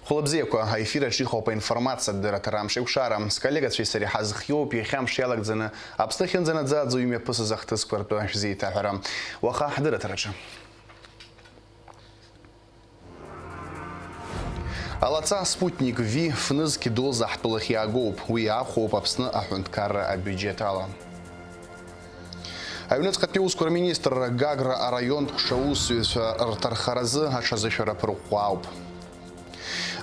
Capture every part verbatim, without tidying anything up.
Хәылбзиақәа, аефир аҿы иҟоуп аинформациатә дырраҭара Амш еиқәшара. Сколлегацәеи сареи ҳазхиоуп иахьа амш иалагӡаны Аԥсны ахьынӡанаӡааӡо имҩаԥысыз ахҭысқәа ртәы шәзеиҭаҳәара. Уаха ҳдырраҭараҿы. Алаҵа Спутник V фнызқь доза ҳтәылахь иаагоуп. Уи иаахәоуп Аԥсны аҳәынҭқарра абиуџьет ала. Аҩныҵҟатәи аусқәа рминистрра Гагра араионтә ҟәша аусзуҩцәа рҭархаразы аҽазышәара ԥырӷәӷәа ауп.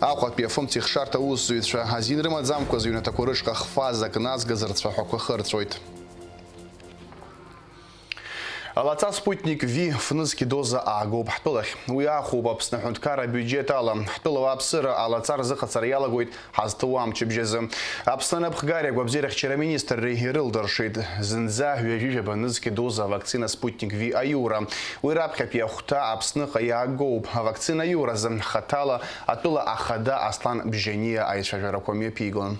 Аҟәатәи афымцеихшарҭа аусзуҩцәа азин рымаӡамкәа зыҩнаҭақәа рышҟа хфазак назгаз рцәаҳәақәа хырҵәоит. Алаҵа Спутник V фнызқь доза аагоуп ҳтәылахь. Уи аахәоуп Аԥсны аҳәынҭқарра абиуџьет ала. Ҳтәыла ауааԥсыра алаҵа рзыҟаҵара иалагоит ҳазҭоу амчыбжьазы. Аԥсны анапхгареи агәабзиарахьчара аминистрреи ирылдыршеит зынӡа ҩажәи жәаба нызқь доза авакцина Спутник V аиура. Уи раԥхьатәи ахәҭа Аԥсныҟа иаагоуп. Авакцина аиуразы хаҭала атәыла ахада Аслан Бжьаниа аицәажәарақәа мҩаԥигон.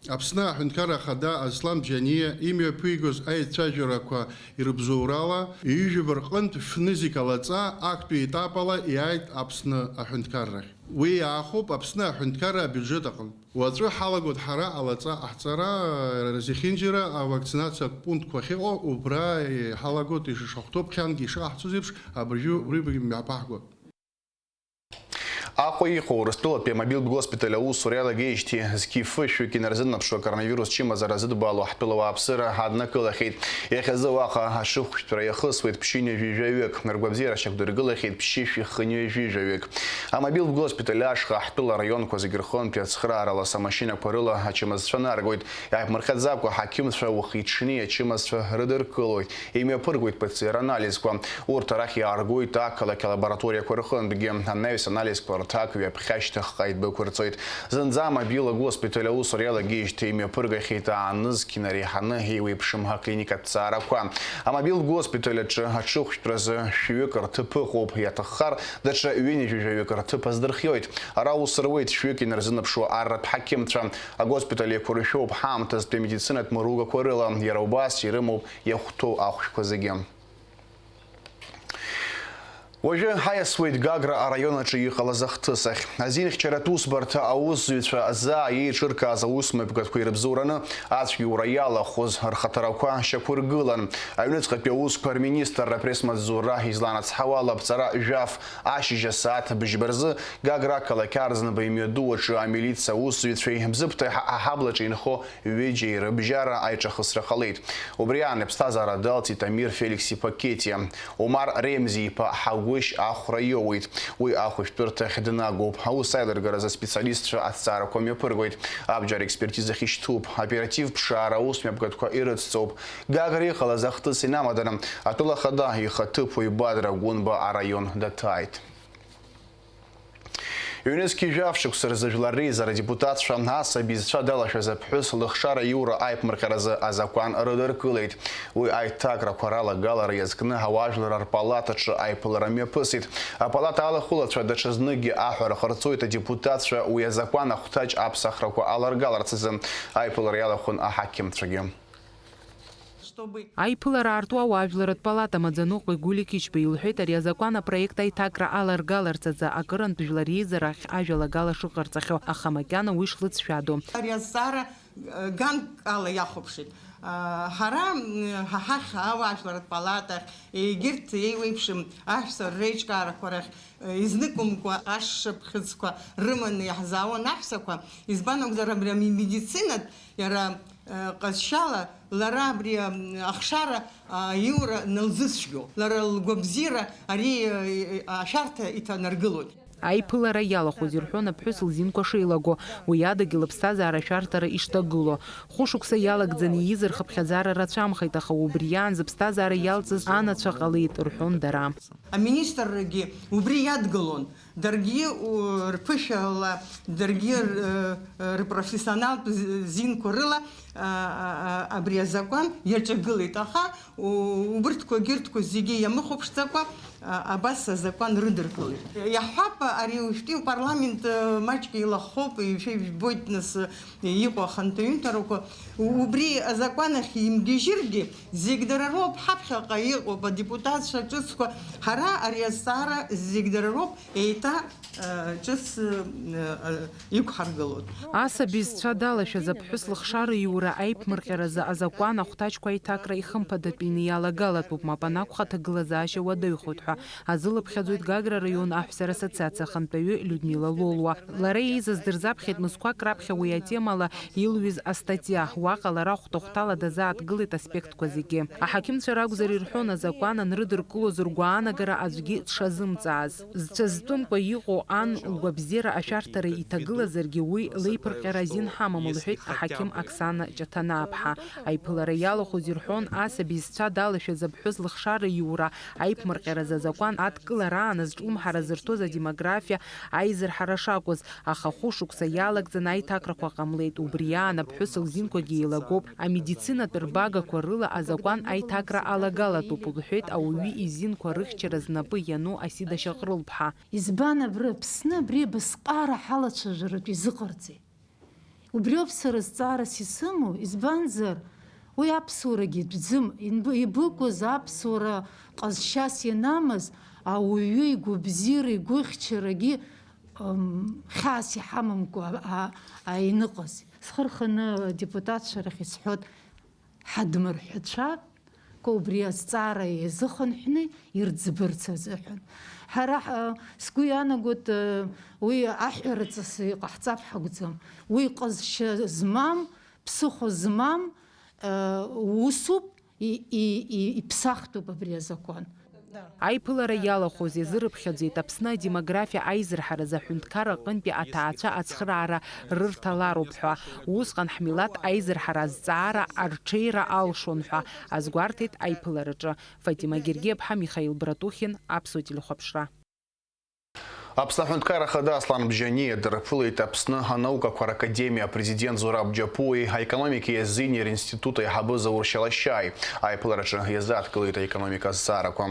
Аԥсны аҳәынҭқарра ахада Аслан Бжьаниа имҩаԥигоз аицәажәарақәа ирыбзоурала, ҩажәаба рҟынтә фнызқь алаҵа актәи етап ала иааит Аԥсны аҳәынҭқаррахь. Уи иаахәоуп Аԥсны аҳәынҭқарра абиуџьет аҟынтә. Уаҵәы ҳалагоит ҳара алаҵа ҟаҳҵара, зехьынџьара авакцинациатә пунктқәа ахьыҟоу, убра иҳалагоит, ишахәҭоу ԥхьангьы ишыҟаҳҵоз еиԥш, абыржәы убригьы мҩаԥаҳгоит. Аҟәа иҟоу Урыстәылатәи амобилтә госпиталь аусура иалагеижьҭеи зқьи фышәҩык инарзынаԥшуа коронавирус чымазара зыдбало ҳтәыла ауааԥсыра аднакылахьеит. Иахьазы уаҟа аҽыхәшәтәра иахысуеит ԥшьынҩажәи жәаҩык, ргәабзиара шьақәдыргылахьеит ԥшьышәи хынҩажәи жәаҩык. Амобилтә госпиталь ашҟа ҳтәыла араионқәа зегьы рҟынтәи ацхыраарала самашьынақәа рыла ачымазцәа наргоит. Иааиԥмырҟьаӡакәа аҳақьымцәа уахи-ҽни ачымазцәа рыдыркылоит. Имҩаԥыргоит П Ц Р анализқәа. Урҭ арахь иааргоит ақалақь алабораториақәа рҟынтәгьы. Анаҩс анализқәа рҭак ҩаԥхьа ашьҭахьҟа идәықәырҵоит. Зынӡа амобилтә госпиталь аусура иалагеижьҭеи имҩаԥыргахьеит аа нызқь инареиҳаны еиуеиԥшым аклиникатә ҭҵаарақәа. Амобилтә госпиталь аҿы аҽыхәшәтәразы шәҩык рҭыԥ ыҟоуп, иаҭаххар, даҽа ҩынҩажәи жәаҩык рҭыԥ аздырхиоит. Ара аус руеит шәҩык инарзынаԥшуа арратә ҳақьымцәа. Агоспиталь еиқәыршәоуп ҳаамҭазтәи амедицинатә мыругақәа рыла, иара убас ирымоуп иахәҭоу ахәшәқәа зегьы. Уажәы ҳаиасуеит Гагра араион аҿы иҟалаз ахҭыс ахь. Азинхьчаратә усбарҭа аусзуҩцәа заа еиҿыркааз аусмҩаԥгатәқәа ирыбзоураны ацәгьоура иалахәыз рхаҭарақәа шьақәыргылан. Аҩныҵҟатәи аусқәа рминистрра апресс-маҵзура изланацҳауа алаԥҵара жәаф ашьыжь асааҭ быжьба рзы Гагра ақалақь Арӡынба имҩаду аҿы амилициа аусзуҩцәеи Бзыԥҭа аҳаблаҿы инхо ҩыџьа ирыбжьара аиҿахысра ҟалеит. Убри аан иԥсҭазаара далҵит Амир Феликс-иԥа Кетиа. Омар Ремзи-иԥа Ҳагәышь ахәра иоуеит. Уи ахәышәтәырҭахь днагоуп. Аус аилыргаразы аспециалистцәа аҭҵаарақәа мҩаԥыргоит. Абџьар експертизахь ишьҭуп. Оператив ԥшаара аусмҩаԥгатәқәа ирыцҵоуп. Гагра иҟалаз ахҭыс инамаданы, атәыла ахада ихаҭыԥуаҩ Бадра Гәынба араион даҭааит. Ҩнызқьи жәаф шықәса рзы Жәлар реизара адепутатцәа асаби зцәа далашәаз аԥҳәыс лыхшара аиура аиԥмырҟьаразы азакәан рыдыркылеит. Уи аиҭакрақәа ралагалара иазкны ауаажәларра рпалатаҿы аиԥылара мҩаԥысит. Апалата алахәылацәа даҽазныкгьы аҳәара ҟарҵоит адепутатцәа уи азакәан ахәҭаҷ аԥсахрақәа аларгаларц азы. Аиԥылара иалахәын аҳақьымцәагьы. Аиԥылара аарту ауаажәларратә палата амаӡаныҟәгаҩ Гулиа Қьычба илҳәеит ари азакәан апроект аиҭакра аларгаларц азы акырынтә Жәлар реизарахь ажәалагала шыҟарҵахьоу, аха макьана уи шлыҵшәадоу. Ари азҵаара, э, ганк ала иахәаԥшит. А, ҳара, м, ҳа ҳахь ауаажәларратә палатахь, егьырҭ еиуеиԥшым аҳәса реиҿкаарақәа рахь, э, изныкымкәа ашшыԥхьыӡқәа рыманы иаҳзаауан аҳәсақәа, избан акәзар, абри амедицинатә иара, э, ҟазшьала лара абри, м, ахшара, а, аиура налзыцәгьоу, лара лгәабзиара ари, э, ашәарҭа иҭанаргылоит. Аиԥылара иалахәыз ирҳәон аԥҳәыс лзинқәа шеилаго, уи адагьы лыԥсҭазаара ашәарҭара ишҭагылоу. Хәышықәса иалагӡаны ииз рхыԥхьаӡара рацәамхеит, аха убри иаан зыԥсҭазаара иалҵыз анацәа ҟалеит, рҳәон дара. Аминистррагьы убри иадгылон. Даргьы, у, рԥышәала, даргьы р-, ы, рпрофессионалтә з-, зинқәа рыла, а, а, а, абри азакәан иаҿагылеит. Аха, у, убырҭқәа, егьырҭқәа зегьы иамыхәаԥшӡакәа, А, абас азакәан рыдыркылеит. Иаҳҳәап, ари уажәтәи апарламент, э, маҷк илахәхоуп, ишәа-, ижәбоит, нас, э, иҟоу ахантәаҩынтәарақәа. У-, убри азакәан ахь имгьежьыргьы, зегь дара роуп, ҳаԥхьаҟа иҟоуп адепутатцәа ҿыцқәа. Ҳара ари азҵаара зегь дара роуп, еиҭа, э, ҿыц, э, э, иқәҳаргылоит. Асаби зцәа далашәаз аԥҳәыс лыхшара иура аиԥмырҟьаразы азакәан ахәҭаҷқәа аиҭакра ихымԥадатәины иалагалатәуп, мап анакәха, аҭагылазаашьа уадаҩхоит ҳәа азылыԥхьаӡоит Гагра араион аҳәса рассоциациа ахантәаҩы Людмила Лолуа. Лара ииз аздырзаԥхьеит мызқәак раԥхьа уи атемала илҩыз астатиа. Уаҟа лара хәҭа-хәҭала дазааҭгылеит аспектқәа зегьы. Аҳақьымцәа ракәзар ирҳәон, азакәан анрыдыркылоз ргәаанагара аӡәгьы дшазымҵааз. Зцәа зтәымкәа иҟоу ан лгәабзиара ашәарҭара иҭагылазаргьы, уи леиԥырҟьара азин ҳамам, лҳәеит аҳақьым Оксана Ҷаҭанааԥҳа. Аиԥылара иалахәыз ирҳәон, асаби зцәа далашәаз аԥҳәыс лыхшара иура аиԥмырҟьаразы азакәан адкылараан азҿлымҳара зырҭоз адемографиа аизырҳара шакәыз, аха хәышықәса иалагӡаны аиҭакрақәа ҟамлеит. Убри аан аԥҳәыс лзинқәагьы еилагоуп. Амедицинатә рбагақәа рыла азакәан аиҭакра алагалатәуп, лҳәеит ауаҩы изинқәа рыхьчара знапы иану Асида Шьаҟрылԥҳа. Избан абри Аԥсны абри абасҟара ҳалацәажәаратә изыҟарҵеи? Убриоуп сара зҵаарас исымоу, избанзар, уи аԥсуарагьы дәӡым, инб-, ибыкәыз аԥсуара ҟазшьас ианамаз, ауаҩы игәабзиара, игәыхьчарагьы, ым, хьаас иҳамамкәа, а, а, иныҟаз. Схы рханы адепутатцәа рахь исҳәот, ҳадмырҳәацәа, ко убри азҵаара иазыхынҳәны ирӡбырц азыҳәан. Ҳара, ҳа, сгәы иаанагоит, э, уи аҳәараҵас иҟаҳҵап ҳакәӡам. Уи ҟазшьа змам, ԥсыхәа змам, э, усуп, и, и, и, иԥсахтәуп абри азакәан. Аиԥылара иалахәыз иазырыԥхьаӡеит Аԥсны адемографиа аизырҳаразы аҳәынҭқарра аҟынтәи аҭаацәа ацхыраара рырҭалароуп ҳәа. Усҟан ҳмилаҭ аизырҳара азҵаара арҽеира алшон ҳәа азгәарҭеит аиԥылараҿы. Фатима Гергиаԥҳа, Михаил Братухин, Аԥсуа телехәаԥшра. Аԥсны Аҳәынҭқарра Ахада Аслан Бжьаниа дрыԥылеит Аԥсны анаукақәа ракадемиа апрезидент Зураб Џьапуи, аекономикеи азинеи ринститут аиҳабы Заур Шьалашьааи. Аиԥылараҿы иазааҭгылеит аекономика азҵаарақәа.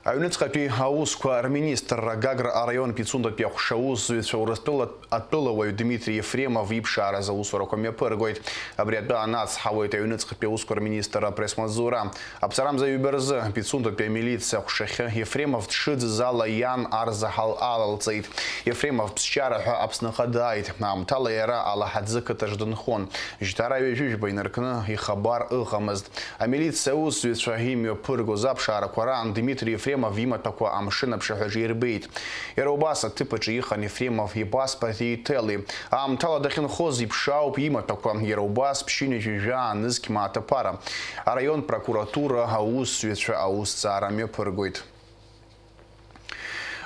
Аҩныҵҟатәи аусқәа рминистрра Гагра араион Пицундатәи аҟәша аусзуҩцәа Урыстәыла атәылауаҩ Дмитри Ефремов иԥшааразы аусурақәа мҩаԥыргоит. Абри атәы анацҳауеит аҩныҵҟатәи аусқәа рминистрра апресс-маҵзура. Аԥҵарамза ҩба рзы Пицундатәи амилициа аҟәшахьы Ефремов дшыӡыз ала иан арзаҳал алалҵеит. Ефремов ԥсшьара ҳәа Аԥсныҟа дааит. Аамҭала иара Алаҳаӡы қыҭаҿ дынхон. Жьҭара ҩажәи жәба инаркны ихабар ыҟамызт. Амилициа аусзуҩцәа имҩаԥыргоз аԥшаарақәа раан Дмитри Ефремов имаҭәақәа амшын аԥшаҳәаҿы ирбеит. Иара убас аҭыԥ аҿы иҟан Ефремов ипаспорти иҭели. Аамҭала дахьынхоз иԥшаауп имаҭәақәа. Иара убас ԥшьынҩажәи жәаа нызқь мааҭ аԥара. Араион прокуратура аусзуҩцәа аусҭҵаара мҩаԥыргоит.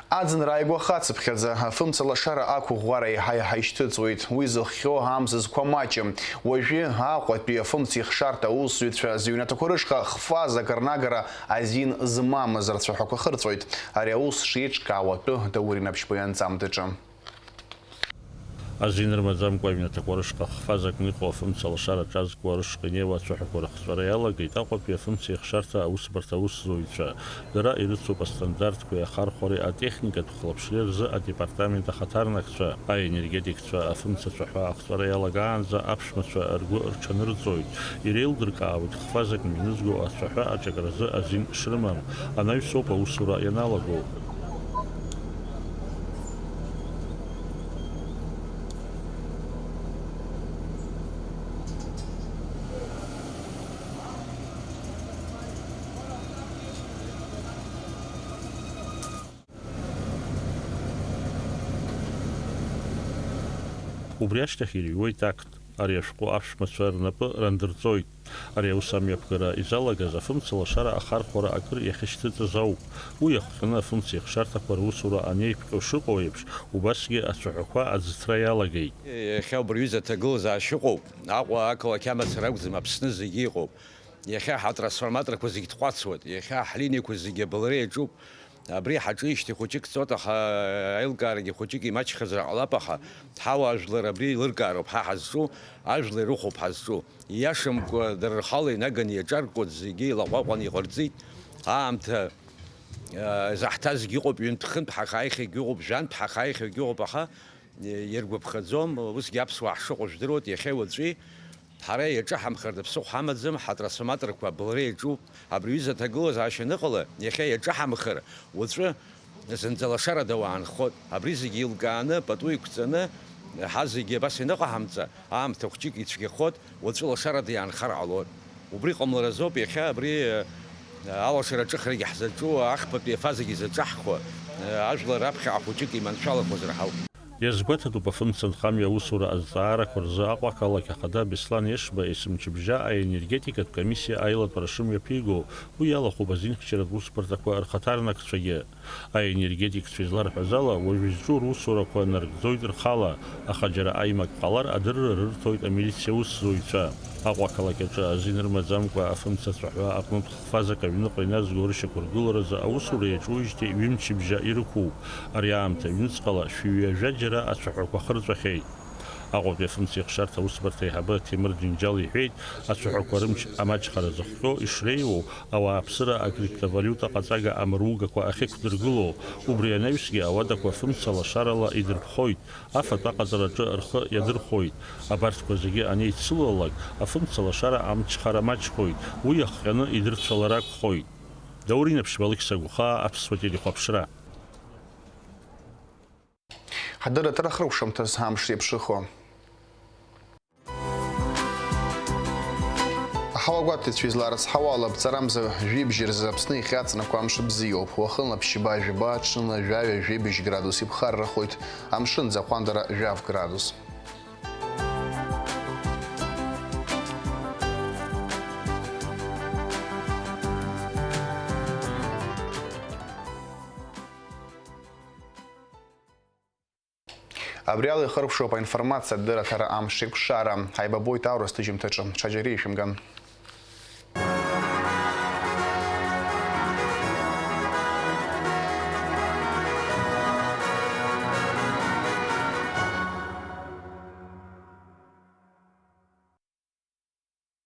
Аӡынра ааигәа хацыԥхьаӡа, афымца лашара ақәыӷәӷәара еиҳа-еиҳа ишьҭыҵуеит. Уи зыхҟьо амзызқәа маҷым. Уажәы Аҟәатәи афымца ихшарҭа аусзуҩцәа зыҩнаҭақәа рышҟа хфазак рнагара азин змамыз рцәаҳәақәа хырҵәоит. Ари аус шеиҿкаау атәы Даур Инапшьба ианҵамҭаҿы. Азин рмаӡамкәа аҩнаҭақәа рышҟа хфазакны иҟоу афымца лашара аҿазкуа рышҟа инеиуа ацәаҳәақәа рыхҵәара иалагеит Аҟәатәи афымца ихшарҭа аусбарҭа аусзуҩцәа. Дара ирыцуп астандартқәеи ахархәареи атехникатә хылаԥшреи рзы адепартамент ахаҭарнакцәа, аенергетикцәа, афымца ацәаҳәа ахҵәара иалагаанӡа аԥшәмацәа ргәы рҽанырҵоит. Иреилдыркаауеит хфазакны инызго ацәаҳәа аҿакразы азин шрымам, анаҩсоуп аусура ианалаго. Убри ашьҭахь ирыҩуеит ақт. Ари ашәҟәы аԥшәмацәа рнапы рандырҵоит. Ари аус амҩаԥгара изалагаз афымца лашара ахархәара акыр иахьышьҭыҵыз ауп. Уи иахҟьаны афымца ихшарҭақәа русура анеиқәҟьо шыҟоу еиԥш, убасгьы ацәаҳәақәа аӡыҭра иалагеит. Иахьа убри аҩыза аҭагылазаашьа ыҟоуп. Аҟәа ақалақь амацара акәӡам, Аԥсны зегьы иҟоуп. Иахьа ҳатрансформаторқәа зегь ҭҟәацуеит, иахьа ҳлиниақәа зегь абылра иаҿуп. Абри ҳаҿижьҭеи хәыҷык ҵуеит, аха аилкаарагьы хәыҷык имаҷхазар ҟалап, аха ҳауаажәлар абри еилыркаароуп ҳа ҳазҿу, ажәлар ирыхәоуп ҳазҿу. Ииашамкәа дара рхала инаганы иаҿаркуеит, зегьы илаҟәаҟәаны иҟарҵеит. Аамҭа Заҳҭазгьы ыҟоуп, ҩынтә-хынтә ҳахааихьагьы ыҟоуп, жәантә ҳахааихьагьы ыҟоуп, аха иргәаԥхаӡом, усгьы аԥсуаа ҳшыҟоу жәдыруеит, иахьеи уаҵәи ҳара иаҿаҳамхартә ԥсыхәа ҳамаӡам, ҳатрансформаторқәа абылра иаҿуп. Абри аҩыза аҭагылазаашьа аныҟала, иахьа иаҿаҳамхар, уаҵәы зынӡа лашарада уаанхоит. Абри зегьы еилкааны, пату иқәҵаны, ҳа зегьы абас ианыҟаҳамҵа, аамҭа хәҷык ицәгьахоит, уаҵәы лашарада иаанхар ҟалоит. Убри ҟамларазоуп иахьа абри, э, алашара аҿыхрагьы ҳзаҿу, ахԥатәи афазагьы изаҿаҳхуа, э, ажәлар раԥхьаҟа хәыҷык иманшәалахозар ҳауп. Иазгәаҭатәуп афымца нхамҩа аусура азҵаарақәа рзы Аҟәа ақалақь ахада Беслан Ешба есымчыбжьа аенергетикатә комиссиа аилатәара шымҩаԥиго, уи иалахәуп азинхьчаратә усбарҭақәа рхаҭарнакцәагьы. Аенергетикцәа изларҳәаз ала, уажә изҿу русурақәа нарыгӡоит рхала, аха џьара аимак ҟалар адырра рырҭоит амилициа усзуҩцәа. Аҟәа ақалақь аҿы азин рымаӡамкәа афымца цәаҳәа аҟнытә фазак аҩныҟа иназго рышьақәыргыларазы аусура иаҿуижьҭеи ҩымчыбжьа ирықәуп. Ари аамҭа аҩныҵҟала шәи ҩажәа џьара ацәаҳәақәа хырҵәахьеит. Аҟәатәи афымцеихшарҭа аусбарҭа аиҳабы Ҭемыр Џьынџьал иҳәеит, ацәаҳәақәа рымч амаҷхара зыхҟьо ишреиуоу ауааԥсыра акриптовалиута ҟаҵага амругақәа ахьықәдыргыло, убри анаҩсгьы ауадақәа афымца лашарала идырԥхоит, афатә аҟаҵараҿы рхы иадырхәоит. Абарҭқәа зегьы анеицылалак, афымца лашара амчхара маҷхоит, уи иахҟьаны идырцәалар акәхоит. Даур Инаԥшьба, Алықьса Гәхаа, Аԥсуа телехәаԥшра. Ҳадырраҭара ахыркәшамҭаз амш иаԥшыхо. Аҳауагәаҭаҩцәа изларыцҳауа ала, аԥҵарамза жәибжь рзы Аԥсны ихьаҵнақәа амш бзиоуп. Уахынла ԥшьба-жәба, ҽынла жәаҩа-жәибжь градус иԥхаррахоит, амшын аӡахәандара жәаф градус. Абри ала ихыркәшоуп аинформациатә дырраҭара амш еиқәшара. Ҳаибабоит аурыс ҭыжьымҭаҿы. Ҽаџьара ишәымган.